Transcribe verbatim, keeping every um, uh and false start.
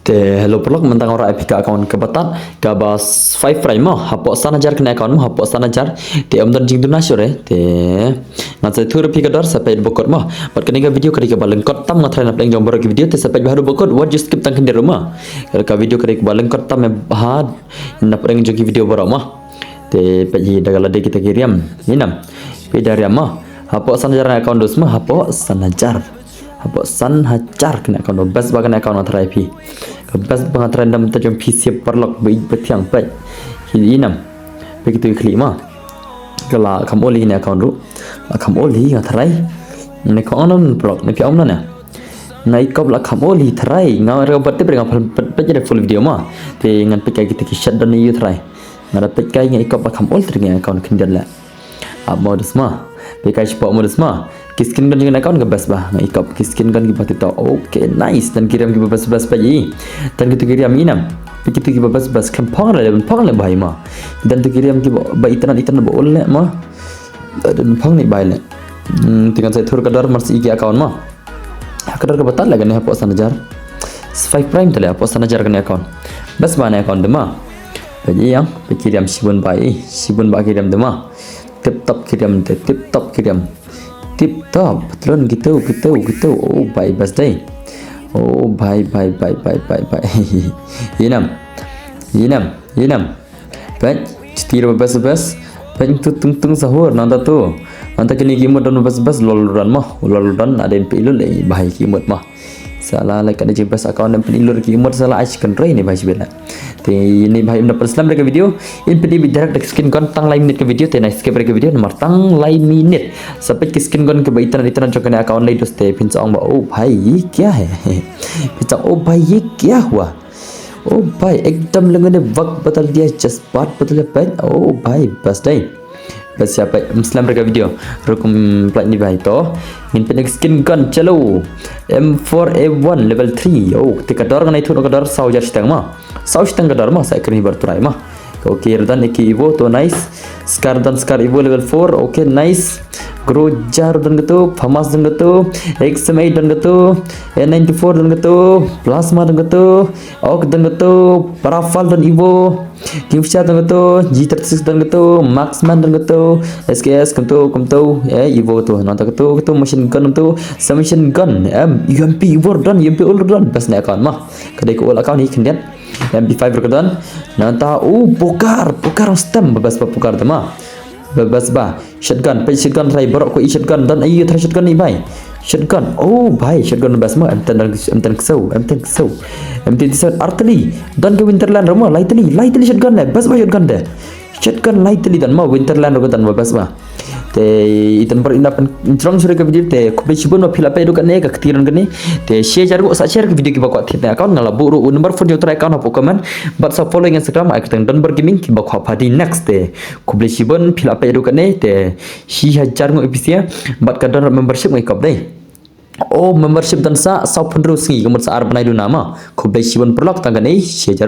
Te hello paralok, mynta nga wanrah ïa phi ka account kaba tad, kaba five prime mo, hapoh san hajar kane account mo, hapoh san hajar. Te ym don jingduna shuh re. Te ngan sa ïathuh ïa phi ka dor, sa peit haduh ba kut mo. Bad kane ka video ka dei kaba lyngkot tam, nga tharai na pdeng jong baroh ki video, te sa peit haduh ba kut, wat ju skip tang khyndiat ruh mo. Ka video ka dei kaba lyngkot tam ïa ha na pdeng jong ki video baroh mo. Te peit hi da ka lade kita ki riam. Ïa nam. Peit da riam mo. Hapoh san hajar kane account dus mo, hapoh san hajar. Hapoh san hajar kane account, best ba kane account, nga tharai ïa phi. Ka best ba nga tharai, namar ta jong phi sha paralok ba ïeit ba thiang, peit. Hi ïa nam. Peit kitu ki khlieh mo. Ka la kham ol hi kane account ruh. La kham ol hi, nga tharai. Ne ka ong nam paralok, ne phi ong nam ne. Nga ïakop la kham ol hi tharai, nga ruh ba tip re, nga peit, peit, peit ïa full video mo. Te ngan peit kai kita ki shutdown ïa u tharai. Nga da peit kai, nga ïakop la kham ol tharai, nga account khyndiat leh. Ap mo dus mo. Peit kai shapoh mo dus mo. Ki skin gun jong kane account ka best ba. Nga ïakop ki skin gun kiba tip top. Okay, nice. Don ki riam kiba best best, peit hi. Don kitu ki riam, ïa nam. Peit kitu kiba best best. Khlem phong leh, leh phong leh bha hi mo. Don tu ki riam kiba ba itynnad itynnad ba ol leh mo. Don phong leh bha leh. Hmm, te ngan sa ïathuh ka dor mar shi ki account mo. Ka dor kaba tad leh kane, hapoh san hajar. Five prime te leh, hapoh san hajar kane account. Best ba kane account de mo. Peit ïa, peit ki riam shibun bha, eh, shibun bha ki riam de mo. Tip top ki riam te, tip top ki riam. Tip top, patlun kitu, kitu, kitu. Oh bhai, best dei. Oh bhai, bhai, bhai, bhai, bhai. Ïa nam. Ïa nam, ïa nam. Peit, chitir ba best best. Peit tu tung tung sahur, nangta tu. Nangta kine ki emote don ba best best, lol don mo, lol don, ada em peit lul, eh, bhai ki emote mo. Sala, like, ka dei best account em peit lul ki emote, sala, ai chicken ray ne bhai shibit la. Te ne bhai, ym da pynslem re ka video, in peit beit direct da ki skin gun, tang lai minit ka video, te na skip re ka video namar tang lai minit. Sa peit ki skin gun kiba itynnad itynnad jong kane account lei dus, te phin sa ong ba, oh bhai, ye kya hai? Phin sa ong, oh bhai, ye kya hua? Oh bhai, ekdam lengone, wak badal diya, jazbat badal diya, peit. Oh bhai, best dei. Best ïa, peit, ym slem re ka video. Rukom plait ni bhai to. Ngin peit skin gun, chalo. M four A one level three. Oh, te ka dor ngan ïathuh ka dor, saw hajar shiteng mo. Saw shiteng ka dor mo, sa kren hi bar trai mo. Okay, Radan A K Evo to, nice. Scar, Radan Scar Evo level four. Okay, nice. Groza don katu, Famas don katu, X M eight don katu, N ninety-four don katu, Plasma don katu, Orc don katu, Parafal don Evo, Kingfisher don katu, G thirty-six don katu, Marksman don katu, S K S kumtu, kumtu, eh, Evo tu, nangta katu, katu, machine gun tu, submachine gun, em, U M P Evo don, U M P ul don, best ne account mo. Ka dei ka ul account hi khyndiat. M P five ruh ka don. Nangta, oh, Pokar, Pokar stem, ba best ba Pokar te mo. Ba best ba. Shotgun, peit shotgun, trai baroh ko i shotgun, don ai trai shotgun ni bhai. Shotgun, oh bhai, shotgun best mo, M ten, M ten ksew, M ten ksew. M ten ksew, artylli, don ka Winterland ruh mo, lai tylli, lai tylli shotgun leh, best ba shotgun de. Shotgun lai tylli don mo, Winterland ruh ka don ba best ba. Te i don baroh ina pynjrong shuh re ka video, te khublei shibun ba phi la peit haduh kane, ka kti don kane. Te share jar ruh, sa share ka video kiba kwah thied ne account, nga la buh ruh u number phone jong u trai account hapoh comment. Bad sa follow Instagram, ai kyrteng Donbor Gaming, kiba kwah peit next te. Khublei shibun phi la peit haduh kane, te shi hajar nguh ïa phi sha, bad ka don ruh membership nga ïakop dei. Oh, membership don sa saw phew hynriew sngi, ka mut sa ar bnai duna mo. Khublei shibun paralok, tang kane, shi hajar.